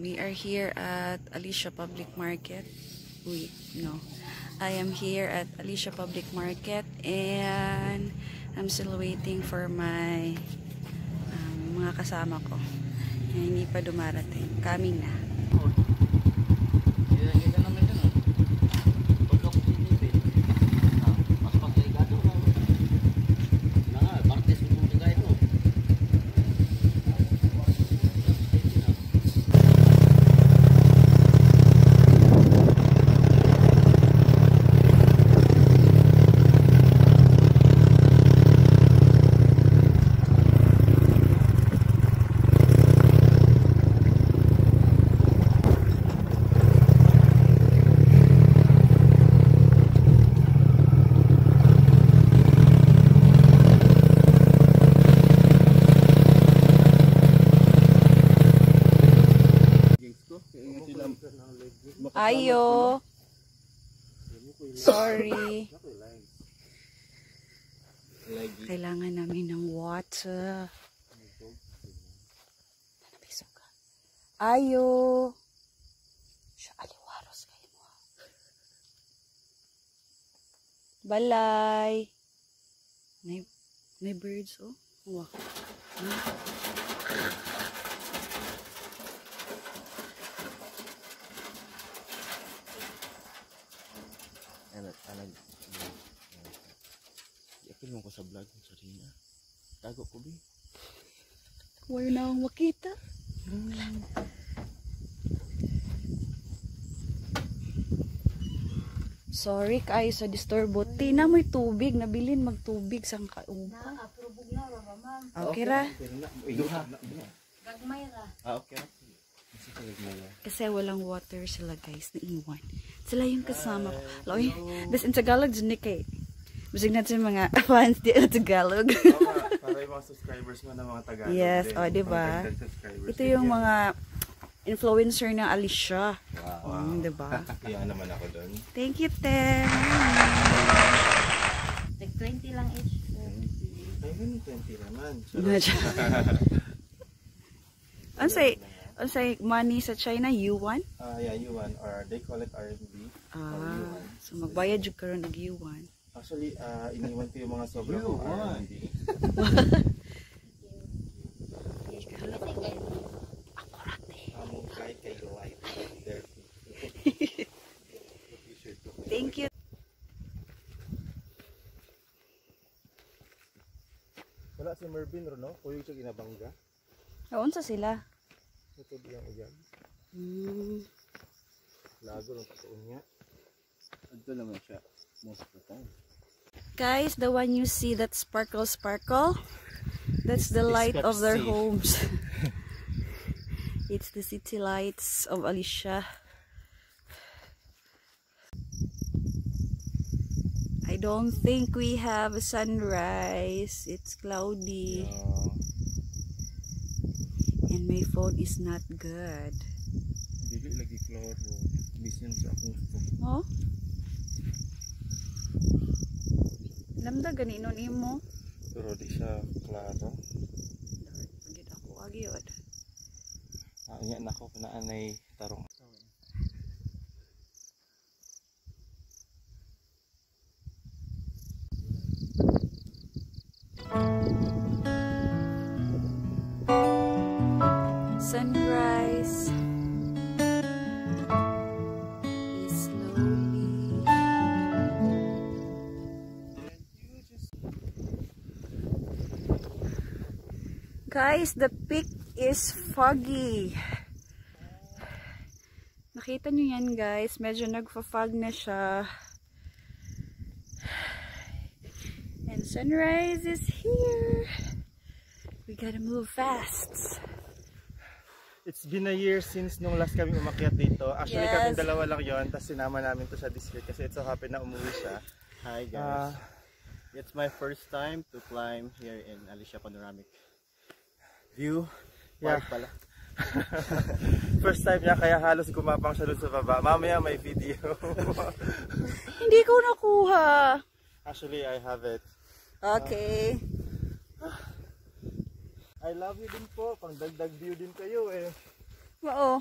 We are here at Alicia Public Market. Wait, no. I am here at Alicia Public Market and I'm still waiting for my mga kasama ko na hindi pa dumarating. Coming na. Ayo. Sorry. Kailangan namin ng water. Ayo. Siya aliwaros kayo mo. Balay. May birds oh. Wow. Iapil mo ko sa vlog sa Rina. Tago ko bi. Wala na akong makita. Sorry kayo sa disturbo. Tina mo'y tubig. Nabilin magtubig sang kaupa. Okay ra. Duha. Gagmay ra. Ah, okay ra. Kasi walang water sila guys, naiwan. Sila yung kasama ko. Loy, this in Tagalog dyan ni kay. Bisig natin mga fans di na Tagalog. Para yung mga subscribers mo na mga Tagalog. Yes, din. oh, di ba? Pangdagdag subscribers Ito din yung yan. mga influencer ng Alicia. Wow. Di ba? Kaya naman ako doon. Thank you, Te. Like 20 lang each. Ay, ganun 20 naman. Unsay money sa China? Yuan? Yeah, yuan or they call it RMB. Or Ah, yuan. so magbayad jud karon og yuan. Actually, iniwan ko yung mga sobra kong RMB. Among kahit kay light. There. Thank you. Wala si Mervin ro, no? Kuyog siya ginabangga. Unsa sila? Ito biyang uyab. Lago ng patuon niya. Ito naman siya most of the time. Guys, the one you see that sparkle sparkle, that's the light of their Pepsi. Homes. It's the city lights of Alicia. I don't think we have a sunrise. It's cloudy. And my phone is not good. Dili lagi klaro. Bisin sa akong phone. Oh? Lamda ganinon imo. Pero di siya klaro. Pagid ako agyod. Ah, nya nako naanay tarong. Sunrise is slowly. Guys, the peak is foggy. Nakita nyo yan guys, medyo nagfa-fog na siya. And sunrise is here. We gotta move fast. It's been a year since nung last kami umakyat dito. Actually, Yes. kaming dalawa lang yon. Tapos sinama namin to siya this year kasi it's so happy na umuwi siya. Hi guys. It's my first time to climb here in Alicia Panoramic View Park pala. First time niya kaya halos gumapang siya dun sa baba. Mamaya may video. Hindi ko nakuha. Actually, I have it. Okay. I love you din po. Pang dagdag view din kayo eh. Oo.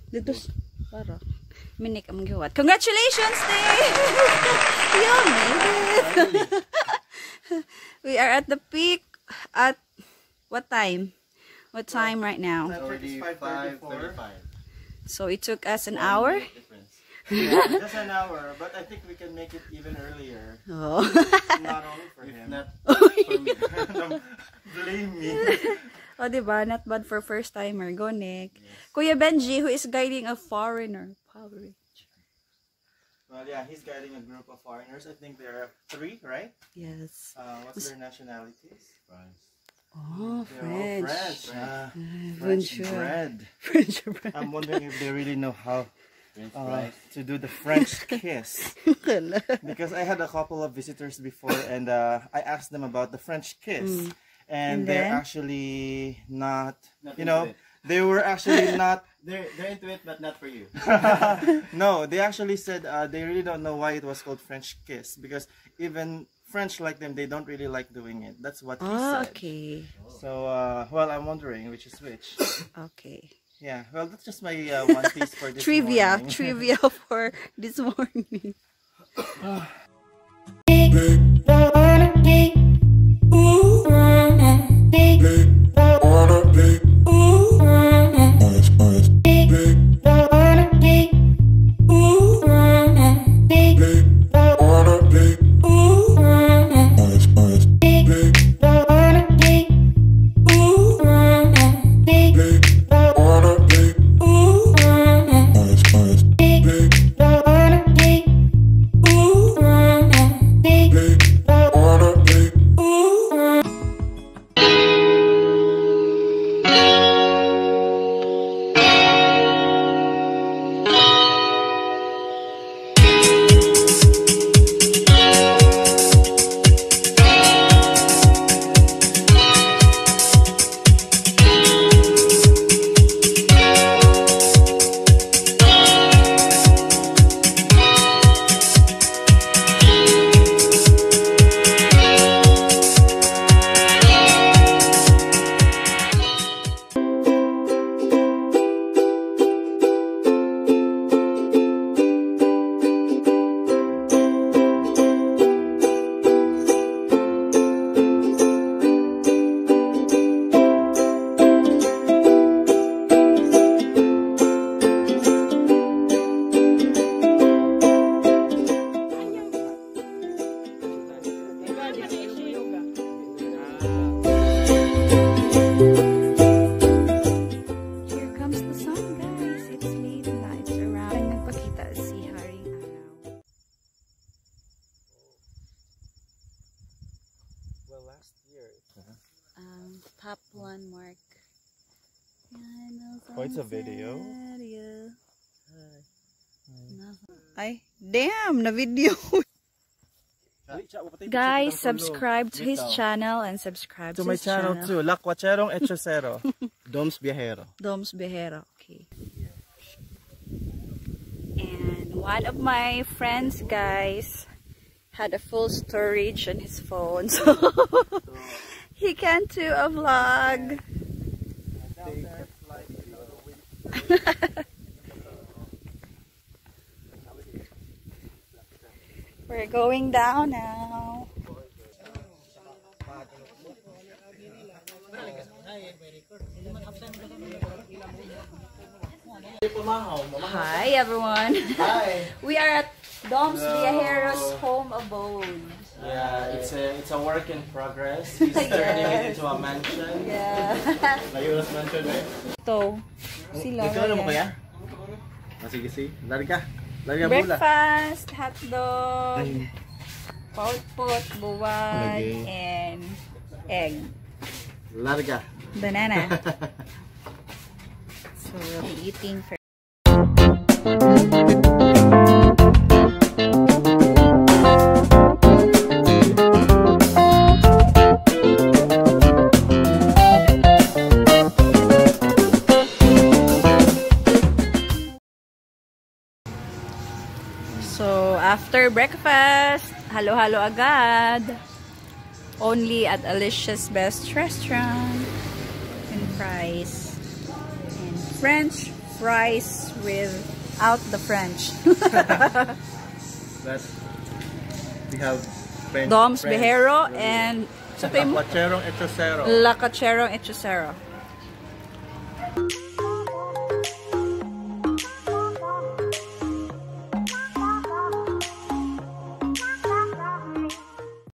Dito para. Minik ang gihuwat. Congratulations, Dave! You made it! We are at the peak at what time? What time right now? It's already 5:35. So it took us an hour? Yeah, just an hour, but I think we can make it even earlier. Oh. Not only for If him. not for me. Don't blame me. Oh, diba? Not bad for first timer. Go, Nick. Yes. Kuya Benji, who is guiding a foreigner. Power Ranger. Well, yeah, he's guiding a group of foreigners. I think there are 3, right? Yes. What's their nationalities? France. Oh, They're all French. French. French Bonjour. bread. French bread. I'm wondering if they really know how French fries. to do the French kiss. Because I had a couple of visitors before, and I asked them about the French kiss. And they're then? actually not, Not you know, into it. they were actually not. They're into it, but not for you. No, they actually said they really don't know why it was called French kiss, because even French like them, they don't really like doing it. That's what he Oh, said. okay. So, well, I'm wondering which is which. Okay. Yeah, well, that's just my one piece for this Trivia. morning. Trivia for this morning. Here comes the sun, guys. It's late na. It's around. Nagpakita si Haring Araw. Well, last year. Top landmark. Oh, it's a video? Yeah. Ay, damn, na video. Guys, subscribe to his channel and subscribe To my his channel too, Lakwacherong Echosero. Doms Viajero. Doms Viajero. Okay. And one of my friends, guys, had a full storage on his phone, so he can't do a vlog. We're going down now. Hi everyone. Hi. We are at Doms Viajero's home abode. Yeah, it's a work in progress. He's turning it into a mansion. Yeah. Layunas mansion eh. Ito. Sila. Ikaw na mo kaya? Sige, sige. Larga. Larga bula. Breakfast, hotdog, potpot, buwag, and egg. Larga. Banana. So we'll be eating first. So after breakfast, halo-halo agad. Only at Alicia's Best Restaurant in Price. French fries without the French. But we have French Doms friends. Behero and sa Lapacherong Echosero. Lacacherong Echosero.